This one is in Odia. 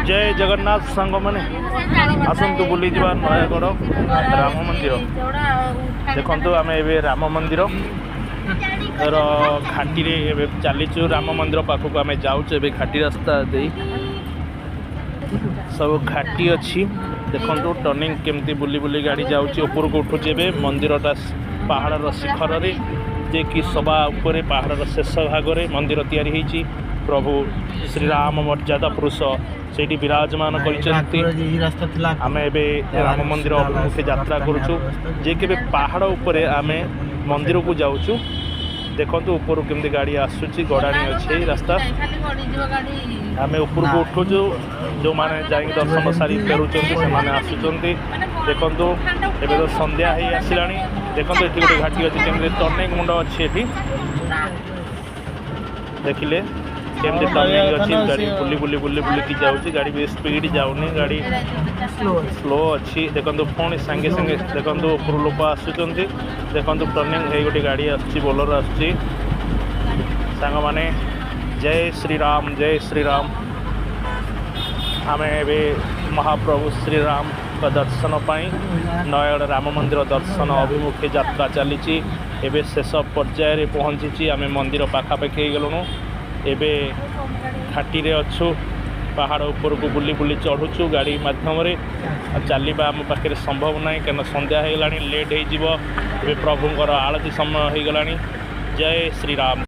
ଜୟ ଜଗନ୍ନାଥ ସାଙ୍ଗମାନେ, ଆସନ୍ତୁ ବୁଲିଯିବା ନୟାଗଡ଼ ରାମ ମନ୍ଦିର। ଦେଖନ୍ତୁ, ଆମେ ଏବେ ରାମ ମନ୍ଦିର ର ଘାଟିରେ ଏବେ ଚାଲିଛୁ। ରାମ ମନ୍ଦିର ପାଖକୁ ଆମେ ଯାଉଛୁ ଏବେ ଘାଟି ରାସ୍ତା ଦେଇ। ସବୁ ଘାଟି ଅଛି। ଦେଖନ୍ତୁ, ଟର୍ଣ୍ଣିଂ କେମିତି ବୁଲି ବୁଲି ଗାଡ଼ି ଯାଉଛି, ଉପରକୁ ଉଠୁଛି। ଏବେ ମନ୍ଦିରଟା ପାହାଡ଼ର ଶିଖରରେ, ଯେ କି ସବା ଉପରେ, ପାହାଡ଼ର ଶେଷ ଭାଗରେ ମନ୍ଦିର ତିଆରି ହେଇଛି। ପ୍ରଭୁ ଶ୍ରୀରାମ ମର୍ଯ୍ୟାଦା ପୁରୁଷ ସେଇଠି ବିରାଜମାନ କରିଛନ୍ତି। ଏଇ ରାସ୍ତା ଥିଲା। ଆମେ ଏବେ ରାମ ମନ୍ଦିର ଅଭିମୁଖେ ଯାତ୍ରା କରୁଛୁ, ଯେ କେବେ ପାହାଡ଼ ଉପରେ ଆମେ ମନ୍ଦିରକୁ ଯାଉଛୁ। ଦେଖନ୍ତୁ, ଉପରୁ କେମିତି ଗାଡ଼ି ଆସୁଛି। ଗଡ଼ାଣି ଅଛି ଏଇ ରାସ୍ତା। ଆମେ ଉପରକୁ ଉଠୁଛୁ। ଯେଉଁମାନେ ଯାଇକି ଦର୍ଶନ ସାରି ଫେରୁଛନ୍ତି, ସେମାନେ ଆସୁଛନ୍ତି। ଦେଖନ୍ତୁ, ଏବେ ତ ସନ୍ଧ୍ୟା ହେଇ ଆସିଲାଣି। ଦେଖନ୍ତୁ, ଏଠି ଗୋଟେ ଘାଟି ଅଛି, କେମିତି ଟର୍ଣ୍ଣିଂ ମୁଣ୍ଡ ଅଛି ଏଠି। ଦେଖିଲେ କେମିତି ଟର୍ଣ୍ଣିଂ ଅଛି? ଗାଡ଼ି ବୁଲି ବୁଲି ବୁଲି ବୁଲିକି ଯାଉଛି। ଗାଡ଼ି ବି ସ୍ପିଡ଼ ଯାଉନି, ଗାଡ଼ି ସ୍ଲୋ ଅଛି। ଦେଖନ୍ତୁ, ପୁଣି ସାଙ୍ଗେ ସାଙ୍ଗେ ଦେଖନ୍ତୁ, ଉପରୁ ଲୋକ ଆସୁଛନ୍ତି। ଦେଖନ୍ତୁ, ଟର୍ଣ୍ଣିଂ ହେଇ ଗୋଟେ ଗାଡ଼ି ଆସୁଛି, ବୋଲର ଆସୁଛି। ସାଙ୍ଗମାନେ, ଜୟ ଶ୍ରୀରାମ, ଜୟ ଶ୍ରୀରାମ। ଆମେ ଏବେ ମହାପ୍ରଭୁ ଶ୍ରୀରାମଙ୍କ ଦର୍ଶନ ପାଇଁ ନୟାଗଡ଼ ରାମ ମନ୍ଦିର ଦର୍ଶନ ଅଭିମୁଖେ ଯାତ୍ରା ଚାଲିଛି। ଏବେ ଶେଷ ପର୍ଯ୍ୟାୟରେ ପହଞ୍ଚିଛି। ଆମେ ମନ୍ଦିର ପାଖାପାଖି ହେଇଗଲୁଣୁ। ଏବେ ଘାଟିରେ ଅଛୁ। ପାହାଡ଼ ଉପରକୁ ବୁଲି ବୁଲି ଚଢ଼ୁଛୁ ଗାଡ଼ି ମାଧ୍ୟମରେ। ଆଉ ଚାଲିବା ଆମ ପାଖରେ ସମ୍ଭବ ନାହିଁ, କାରଣ ସନ୍ଧ୍ୟା ହେଇଗଲାଣି, ଲେଟ୍ ହେଇଯିବ। ଏବେ ପ୍ରଭୁଙ୍କର ଆଳତି ସମୟ ହେଇଗଲାଣି। ଜୟ ଶ୍ରୀରାମ।